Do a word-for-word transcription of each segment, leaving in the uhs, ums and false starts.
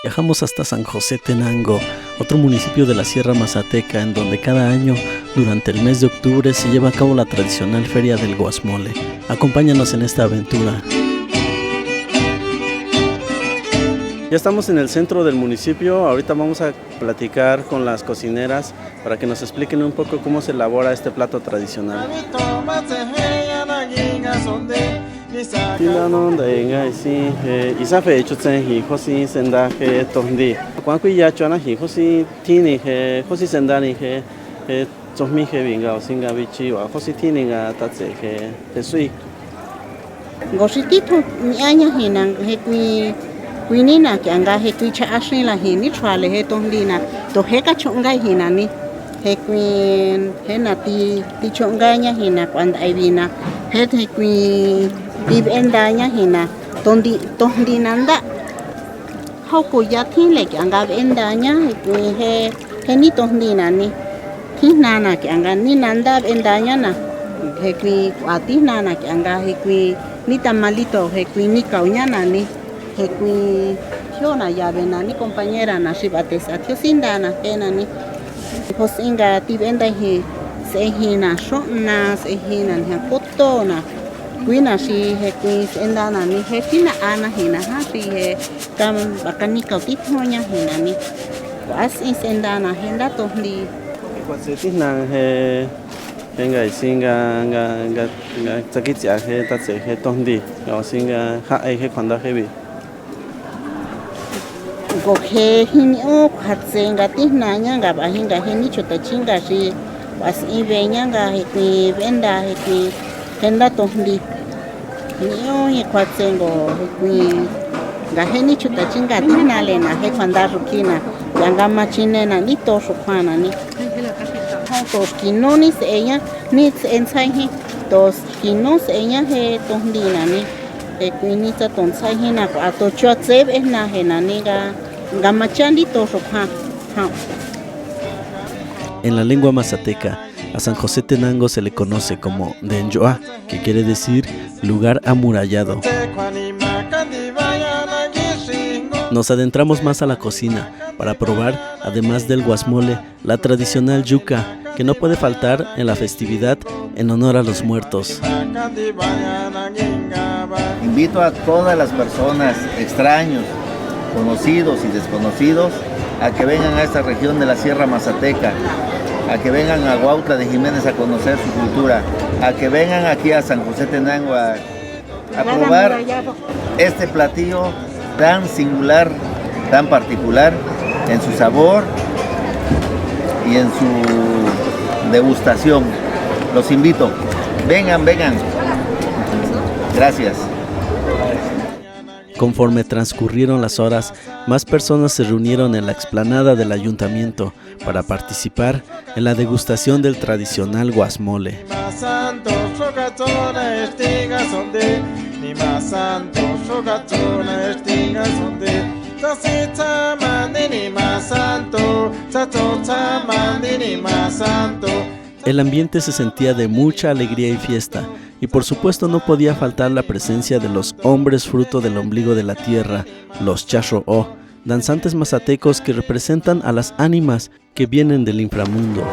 Viajamos hasta San José Tenango, otro municipio de la Sierra Mazateca, en donde cada año, durante el mes de octubre, se lleva a cabo la tradicional Feria del Guasmole. Acompáñanos en esta aventura. Ya estamos en el centro del municipio. Ahorita vamos a platicar con las cocineras para que nos expliquen un poco cómo se elabora este plato tradicional. Tinano nda nga isi, eh, isa fe chutzen hi josi senda je tojndi. Kuan kui ya chona hi josi tini je, josi senda ni je, je tsojmi je vinga o singa bichi wa josi tini nga tatse je, je sui. Ngo xi tithu ni'aña jina je kui, kui nina kia nga je kui cha axin la jini chua le je tojndi na, to je kachon ngai jina ni. Je kui je na ti, ti chon ngaña jina kuandai vina. Je, je kui ti vendaña jina. Tondi, tojndi na nda. Hau ko ya thin le kia nga vendaña je kui je, je ni tojndi na ni. Thin jna na kia nga ni na nda vendaña na. Je kui kua thin jna na kia nga je kui ni tamalito je kui ni kauña na ni. Je kui jio na ya ve na ni compañera na xi bate sa thio sinda na je na ni. Josi nga ti venda ji se jina xona se jina ni koto na. Kui na xi je kui senda na ni je tina ana jina ja xi je Kam bakani kau tithoña jina ni. Kuas in senda na je nda tojndi. Kuas se tijna je, je nga isi nga, nga, nga, nga tsaki tsia je tatse je tojndi. Nga isi nga ja e je kuanda je bi. Ngo je jini o kuatse nga tijna ña nga ba je nga je ni chuta chinga xi. Kuas in ve ña nga je kui venda je kui je nda tojndi. Ni'u hi kjuatse ngo hekui nga je ni chuta chinga tijna le na je kjuanda xukina. Ya nga ma chine na ni to xukjuana ni. Jon to xkinu ni s'eña ni s'e ntsjai ji. To xkinu s'eña je tojndi na ni. Hekui ni tsa to ntsjai ji na kua to chua tse b'ejna je na ni nga nga ma cha ni to xukjuan. En la lengua mazateca, a San José Tenango se le conoce como Denjoa, que quiere decir lugar amurallado. Nos adentramos más a la cocina para probar, además del guasmole, la tradicional yuca, que no puede faltar en la festividad en honor a los muertos. Invito a todas las personas, extraños, conocidos y desconocidos, a que vengan a esta región de la Sierra Mazateca, a que vengan a Huautla de Jiménez a conocer su cultura, a que vengan aquí a San José Tenango a, a probar este platillo tan singular, tan particular en su sabor y en su degustación. Los invito. Vengan, vengan. Gracias. Conforme transcurrieron las horas, más personas se reunieron en la explanada del ayuntamiento para participar en la degustación del tradicional guasmole. El ambiente se sentía de mucha alegría y fiesta, y por supuesto no podía faltar la presencia de los hombres fruto del ombligo de la tierra, los Chasho O, danzantes mazatecos que representan a las ánimas que vienen del inframundo.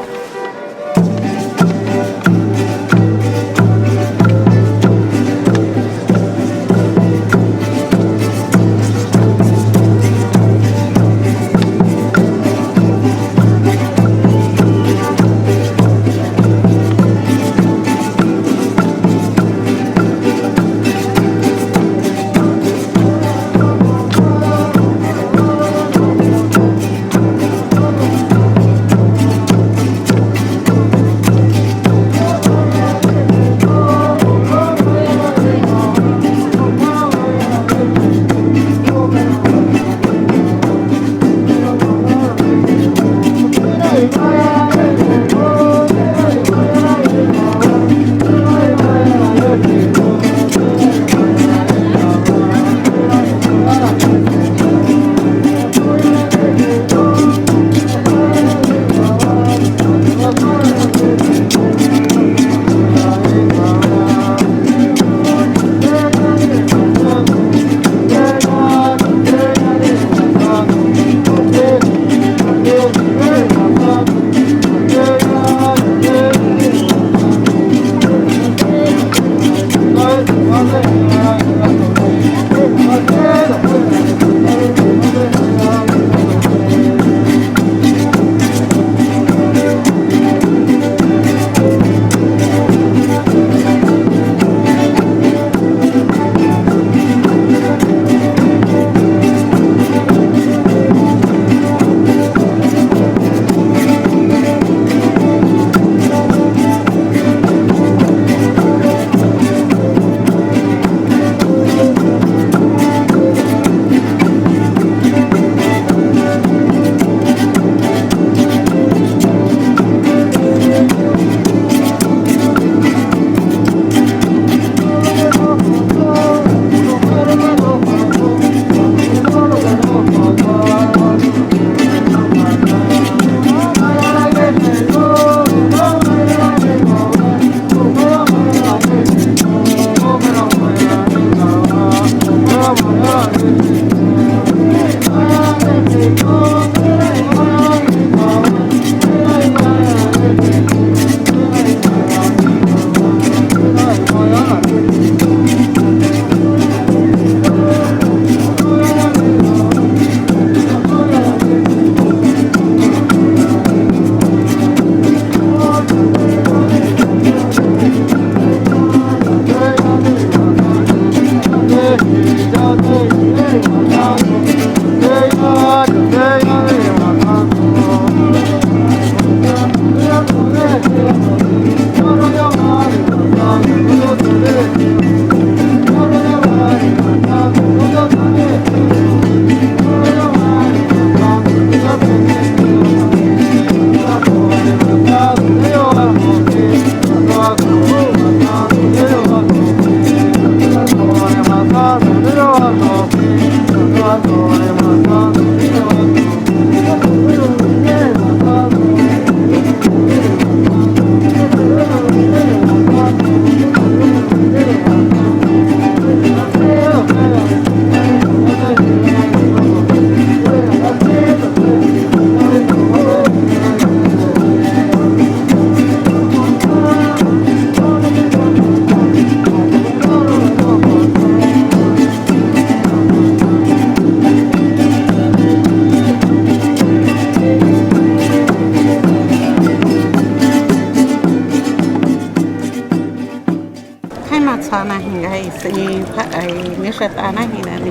S'i pha ai ni sa ta na hi na ni.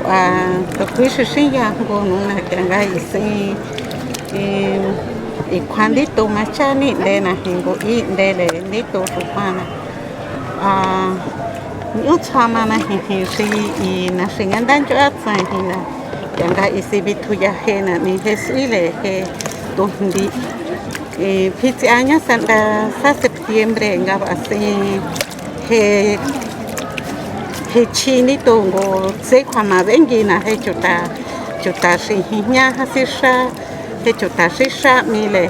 Wa to kui si si ya ngu nu na ka nga i s'i i i khuan di to ma cha ni de na hi ngu i de le di to su pa na. A, ñu tsama na hi hi si i na si nga dan cho a tsa hi na. Ka nga i si bi thu ya he na ni he s'i le he to ndi. E, phi tsi aña sa nda sa septiembre nga ba s'i he, he chi ni to ngo tse khuama bengi na he chuta, chuta si hi nya ha si sa, he chuta si sa mi le,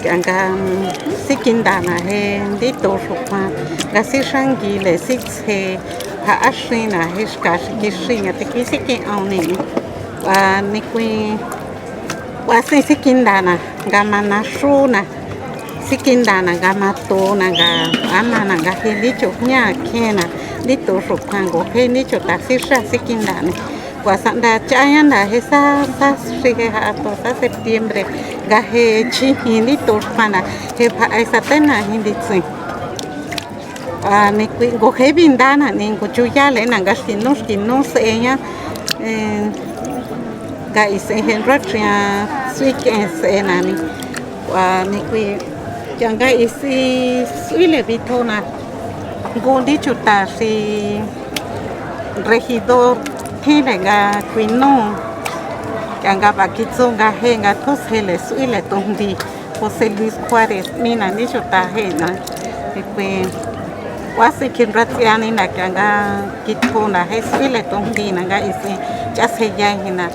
ka nga, mm, si kinda na he ndi to su khuan, nga si sa ngi le si tse, ha a si na he ska si ki si nga te ki si ki au ni, a, ni kui, Wa s'i si kinda na nga ma na su na, si kinda na nga ma to na nga ama na nga he ndi cho hña khe na, ndi to su khuan ngo he ndi cho ta si sa si kinda ni. Wa sa nda cha ya nda he sa, sa si he ha to sa septiembre nga he chi hi ndi to su khuan na he pha ai sa te na hi ndi tsi. A, ni kui ngo he bi nda na ni ngo chu ya le na nga si nu si nu se ya. E, nga i si he ra chia sui ke se na ni. Wa ni kui ka nga i si sui le bi tho na. Ngo ndi chuta si regidor thi le nga kui nu. Ka nga ba ki tsu nga he nga tho se le sui le to ndi. José Luis Juárez mi na ni chuta he na. Ni kui Wa s'i khin ra tsia ni na ka nga ki tho na he sui le to ndi na nga i si cha se ya hi na.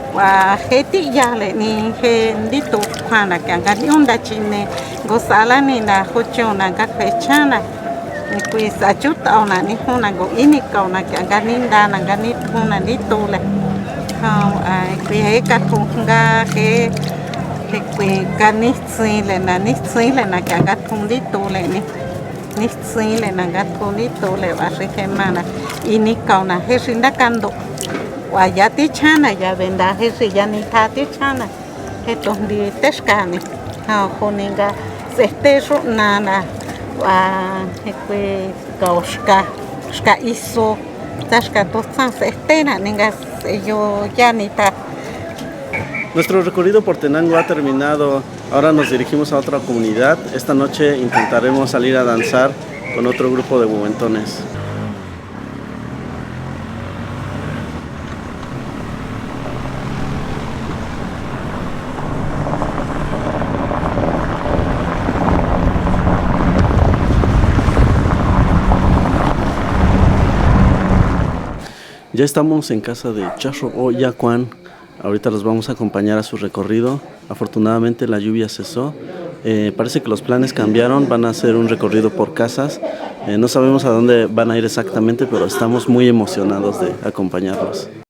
Wa he ti ya le ni he ndi to khuan na ka nga ni unda chi ne ngo sa la ni na ho cho na nga khe cha na. Ni kui sa chu ta na ni ho na ngo i ni ka na ka nga ni nda na nga ni tho na ni to le. Ha, a, kui he ka tho nga he, he kui ka ni tsi le na ni tsi le na ka nga tho ndi to le ni. Ni tsi le na nga tho ndi to le wa si he ma na. I ni ka na he si nda ka ndo. Wa ya ti cha na ya be nda he si ya ni tha ti cha na. He to ndi te ska ni. Ha, ho ni nga se te su na na. Wa he kui ka ska, ska i so. Ta ska to tsan se te na ni nga se yo ya ni ta. Nuestro recorrido por Tenango ha terminado. Ahora nos dirigimos a otra comunidad. Esta noche intentaremos salir a danzar con otro grupo de huehuentones. Ya estamos en casa de Chasho O Yacuan. Ahorita los vamos a acompañar a su recorrido. Afortunadamente la lluvia cesó. Eh, parece que los planes cambiaron, van a hacer un recorrido por casas. Eh, no sabemos a dónde van a ir exactamente, pero estamos muy emocionados de acompañarlos.